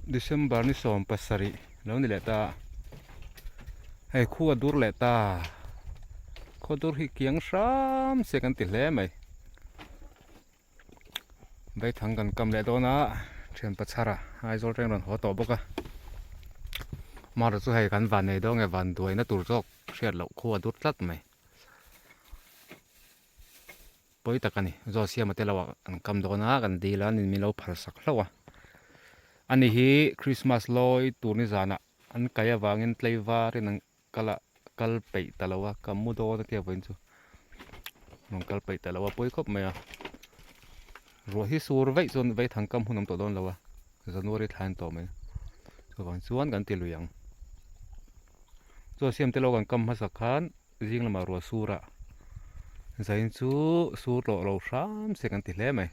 December ni 17 lo ni leh ta hei khu a dur leh ta khaw dur hi kiang hram se kan ti hle mai Vaithang kan kam leh dawn a thian pachhara Aizawl teng rawn haw tawh bawk a amaherawhchu chu hei kan van nei dawn nge van duaina tur zawk hriat loh khu a dur tlat mai. Pawi tak a ni. Zaw siama te lo ah kan kam dawn a, kan dil a, min lo phal sak hlauh a. Ani hi Christmas lawi tur ni zanah an kai avangin tlaivarin an kal a, kal peih ta lo a, ka mu dawn a tia vawiin chu. Rawn kal peih ta lo a, pawi khawp mai a. Ruah hi sur vaih chuan vaithang kam hun awm tawh dawn lo a, January thla in tawh mai. Chuvang chuan kan ti lui ang. Zaw siam te lo kan kam hmasak khan. Zing lamah ruah sur a zain chu sur tawh lo hram se kan ti hle mai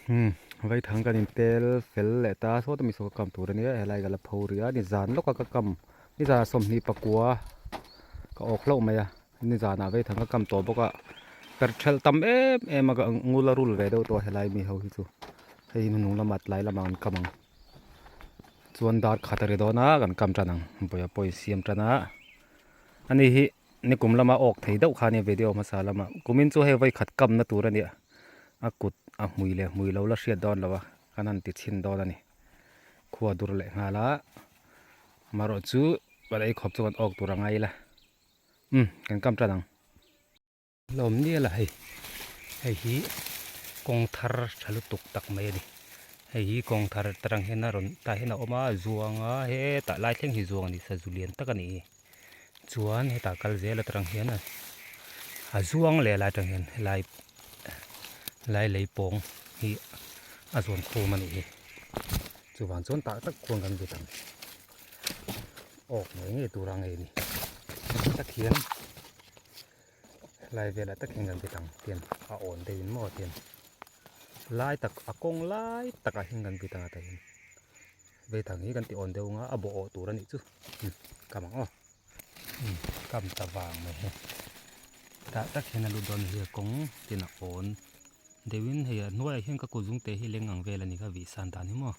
umm vaithang kan in tel fel leh ta sawta mi saw ka kam tur ania helai ka la pho rih a nizan lawka ka kam nizan 24 ka awk hlauh mai a nizanah vaithang ka kam tawh bawk a per thelh tam em em a ka ngul a rul ve deuh tawh a helai mi ho hi chu hei hi hnung lamah tlai lamah an kam ang. Chuan dar khat a ri dawn a kan kam tan ang vawi a pawh insiam tan a ani hi nikum lama awk thei deuh kha ania video hmasa lama kumin chu hei vawi khat kamna tur a nia a kut a hmui leh hmui lo la hriat dawn lo a kan han ti chhin dawn a ni khua dur leh nghal a amaherawh chu kan ei khawp chu kan awk tur a ngai ila umm kan kam tan ang. Lawm nial a hei hei hi kawng thar tha lutuk tak mai a ni hei hi kawng thar tarang hian a rawn tah hian a awm a a zuang a hetah lai thleng hi zuang a ni sazu lian tak a ni chuan hetah kal zel atarang hian a zuang leh lai atang hian helai lai lei pawng hi a zuan khum a nih hi chuvang chuan tah tak khuan kan vit ang awk ngei ngei tur a ngei a ni tak hian. Lai velah tak hian kan ti tang tian a awn deuh in maw tian lai tak a kawng lai takah hian kan ti tang a tahin vei thang hi kan ti awn deuh anga a bawh awh tur a nih chu umm kam ang aw umm kam ta vang mai hi tah tak hian a lut dawn hi a kawng tin a awn deuh in hei a hnuaiah hian ka kut zung te hi leng ang vel a ni kha vih san dan hi maw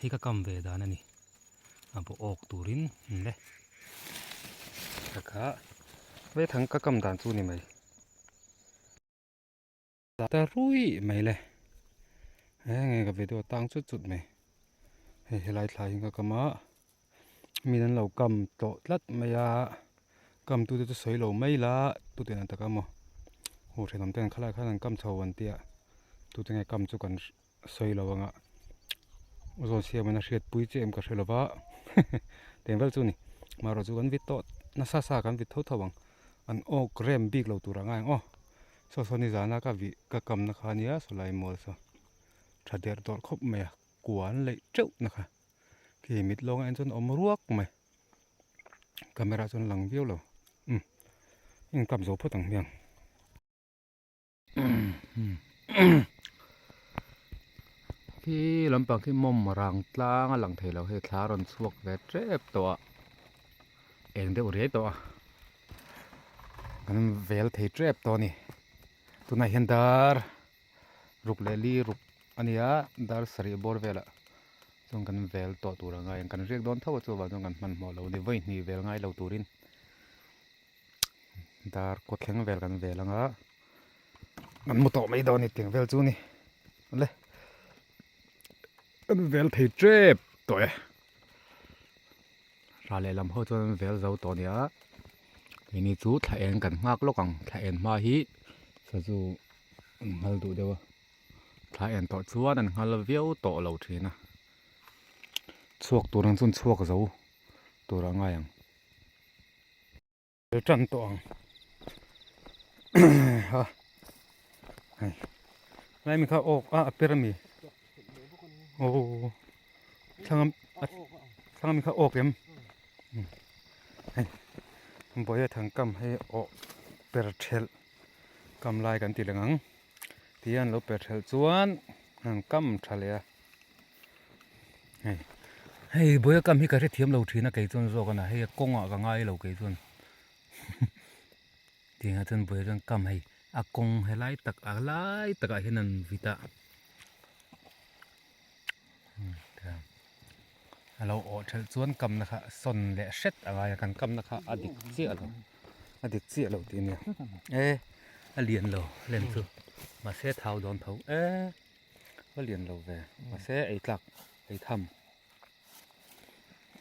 hei ka kam ve dan a ni. A bawh awk turin an le taka vaithang ka kam dan chu ni mai ta rui mai le enge ka video tang chut chut mai hei helai thla hi ka kam a min an lo kam tawh tlat mai a kam tu te chu sawi lo mai la tute an taka maw hu thenawm ten khalai khan an kam chho an tia tute nge kam chu kan sawi lo anga zawn siam in a hriat pui chiah em ka hre lova teng vel chu ni marawh chu kan vit tawh nasa sa kan vit tho tho ang an awk rem bik lo tur a ngai ang aw saw saw nizana ka vih ka kam na kha ania sawlai mual saw tha der dawrh khawp mai a kua an leih teuh na kha khi mit lawng ah en chuan awm ruak mai camera chuan a lang viau lo umm in kam zo phawt ang hmiang. Khi lampang khi mawm rang tlang a lang thei lo hei thla a rawn chhuak ve tep tawh a eng deuh riai tawh a kan vel thei tep tawh a ni tunah hian dar ruk leh li ruk a ni a dar sarih bawr velah chuan kan vel tawh tur a ngai ang kan riak dawn tho a chuvang chuan kan hmanhmawh lo a ni vawi hnih vel ngai lo turin. Dar kaw thleng vel kan vel anga kan mu tawh mai dawn a ni tiang vel chu ni le kan vel thei tep tawh e rah lehlam ho chuan an vel zo tawh a nia keini chu thla eng kan nghak lawk ang thla en hma hi sazu an nghal duh deuh a thla en tawh chuan an nghal viau tawh lo thin a chhuak tur ang chuan chhuak zo tur a ngai ang. Tan tawh ang ha hei lai mi kha awk a a per ami aw thlang thlang ami kha awk em hei bawia thang kam hei awh per thelh kam lai kan ti leng ang tihian lo per thelh chuan an kam tha leh a. Hei hei buai a kam hi ka hrethiam lo thin a kei chuan zawk a na hei a kawngah ka ngai lo kei chuan tiangah chuan buai chuan kam hei a kawng helai tak a lai takah hian an vit a. A lo awh thelh chuan kamna kha sawn leh hret a ngai a kan kamna kha a dik chiah lo a dik chiah lo tih a nia e a lian lo lem chu mahse thau dawn tho e a lian lo ve mahse ei tlak ei tham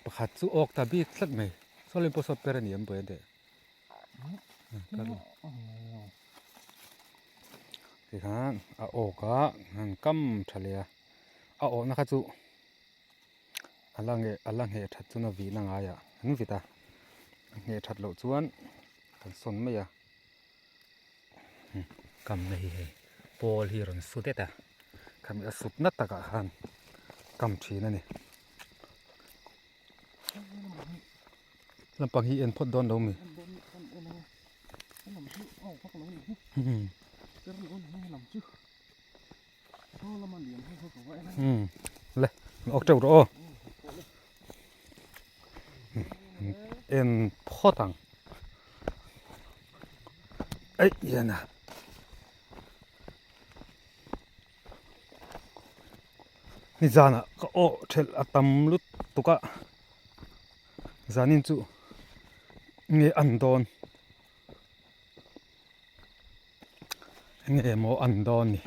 pakhat chu awk ta bik tlat mai saw lem pawh saw per a ni em buai a teh tikhan a awk a han kam tha leh a a awhna kha chu a la ngheh a la ngheh that chuan a vihna ngaiah an vit a a ngheh that loh chuan kan sawn mai a kamna hi hei pawl hi a rawn su det a khami a sut na takah khan kam thin a ni lampang hi en phawt dawn lo mi le awk teuh rawh aw en phawt ang eih hian a nizanah ka awh thelh a tam lutuk a zanin chu nge an dawn. Enge maw an dawn ni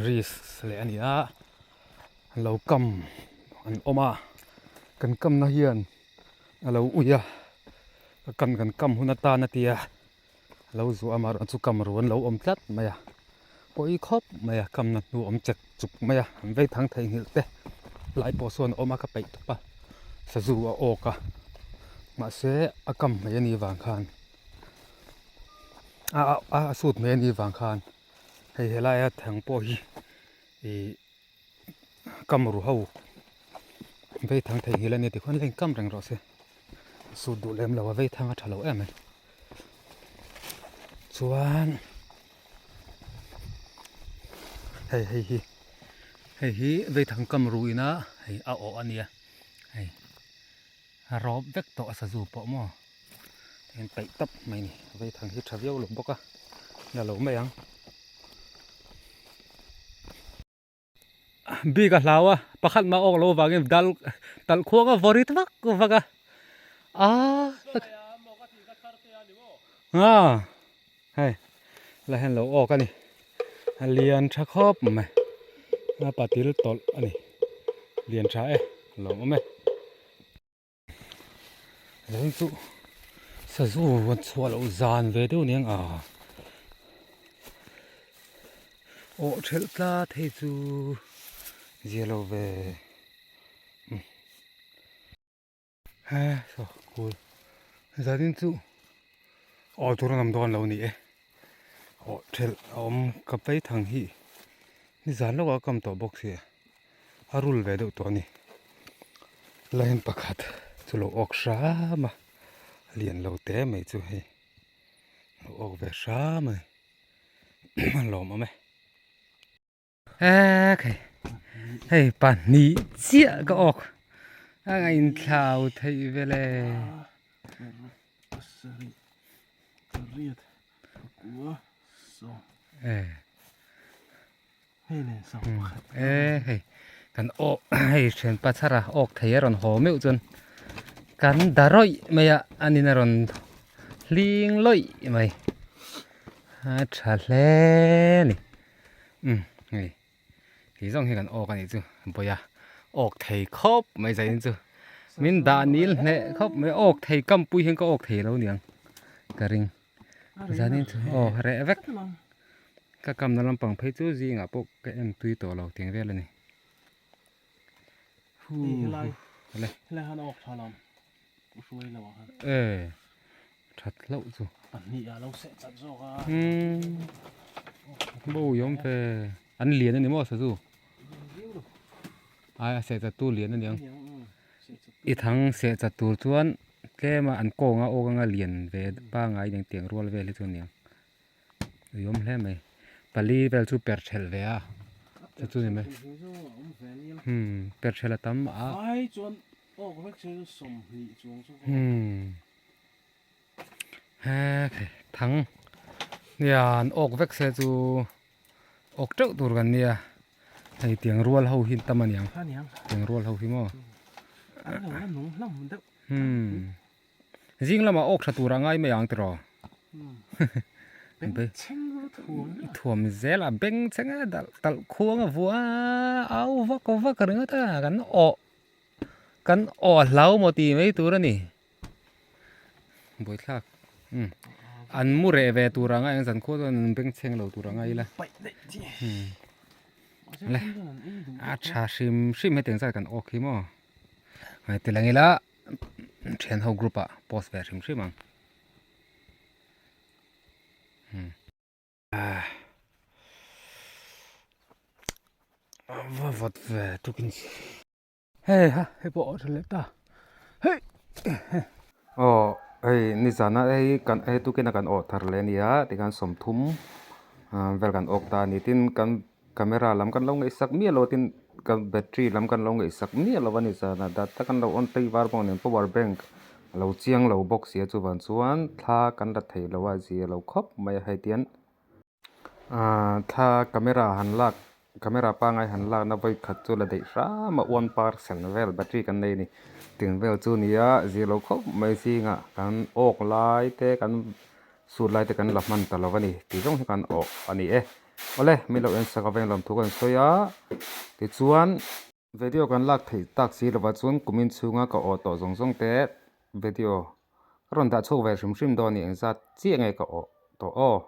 risk leh a ni a lo kam an awm a kan kamna hian a lo ui a ka kam kan kam hun atan a tia a lo zuah a amaherawhchu chu kam ru an lo awm tlat mai a pawi khawp mai a kamna hnu awm chek chuk mai a an vei thang theihnghilh te lai pawh sawn a awm a ka peih tawp a sazu a awk a mahse a kam mai a nih vang khan a a a sut mai a nih vang khan hei helaia thang pawh hi ih kam ru ho vei thang theihnghilh a ni tikhuan la inkam reng rawh se sut duh lem lo a vei thang a tha lo em mai chuan. Hei hei hi hei hi veithang kam ruin a hei a awh a nia hei a rawp vek tawh a sazu pawh maw tihian peih tawp mai a ni veithang hi tha viau lo bawk a la lo mai ang. Bik a hlau a pakhat mah awk lo vangin dal talh khuang a vaw rit vak vak a aaa a hei la hian lo awk a ni a lian tha khawp mai a patil tawlh a ni lian tha e lawm awm e. Zan chu sazu rawn chhuah loh zan ve deuh aniang a awh thelh tlat hei chu zia lo ve he saw kul zanin chu awh tur an awm dawn lo ni e awh thelh a awm ka phei thang hi nizan lawkah a kam tawh bawk sia. A rul ve deuh tawh a ni. Line pakhat chu lo awk hram a, a lian lo te mai chu hei lo awk ve hram a ni. A lawmawm e. Ek hei, hei pahnih chiah ka awk a ngainthlau theih vel e. E. E hei kan awk hei thian pa chhara awk thei a rawn haw meuh chuan kan da rawih mai a anin a rawn hling lawih mai a tha hle a ni umm hei hei zawng hi kan awk a nih chu bawiha awk thei khawp mai zain chu min dah nil hneh khawp mai awk thei kam pui hian ka awk thei lo niang ka ring zanin chu aw reh vek. Ka kamna lampang phei chu zingah pawh ka en tui tawh lo tiang vel a ni. Hu helai le helai han awk tha lam u hruai lo ah khan e that hlauh chu pahnih ah lo seh chat zawk a umm bo i awm ve an lian a ni maw sazu ai a seh chat tu lian a niang i thang seh chat tur chuan tlem a an kawnga awk anga lian ve pangai eng tiang rual vel hi chu a niang. Ui awm hle mai pali vel chu per thelh ve a chu chu ni mai hmm per thelh a tam a hmm he thang nia an awk vek se chu awk teuh tur kan nia. Hei tiang rual ho hi tam aniang. Tiang rual ho hi maw. An lo la nung hlawm deuh. Hmm. Zing lamah awk tha tur a ngai mai ang tiraw. Beng chheng thuam thuam zel a beng chheng a dal talh khuang a vua au vak vak ringawt a kan awh kan awh hlau maw tih mai tur a ni. Buaithlak umm an mu reh ve tur anga eng zan khuat chuan an beng chheng lo tur anga ila umm le a tha hrim hrim hetiang zat kan awk hi maw hei ti lang ila thian ho group ah post ve hrim hrim ang umm. Va vawt ve tukin. Hei ha hei pawh a tha leh ta hei aw hei nizana hei kan hei tukin a kan awh thar leh a nia tikhan sawmthum ah vel kan awk ta a ni tin kan camera lam kan lo ngaihsak miah lo tin kan battery lam kan lo ngaihsak miah lo a ni zana data kan lo on phei var bawk nen power bank a lo chiang lo bawk si a chuvang chuan thla kan la thei lo a zia lo khawp mai a hei tian. Ahh thla camera han lak camera pangai han lakna vawi khat chu la daih hram a 1% vel battery kan nei a ni tin vel chu ni a zir lo khawp mai zingah kan awk lai te kan sut lai te kan la hman ta lo a ni tih zawng hi kan awh a ni e awle mi lo en sak aveng lawmthu kan sawi a tichuan. Video kan lak theih tak si lovah chuan kumin chhunga ka awh tawh zawng zawng te video ka rawn dah chhuak ve hrim hrim dawn a ni engzat chiah nge ka awh tawh aw.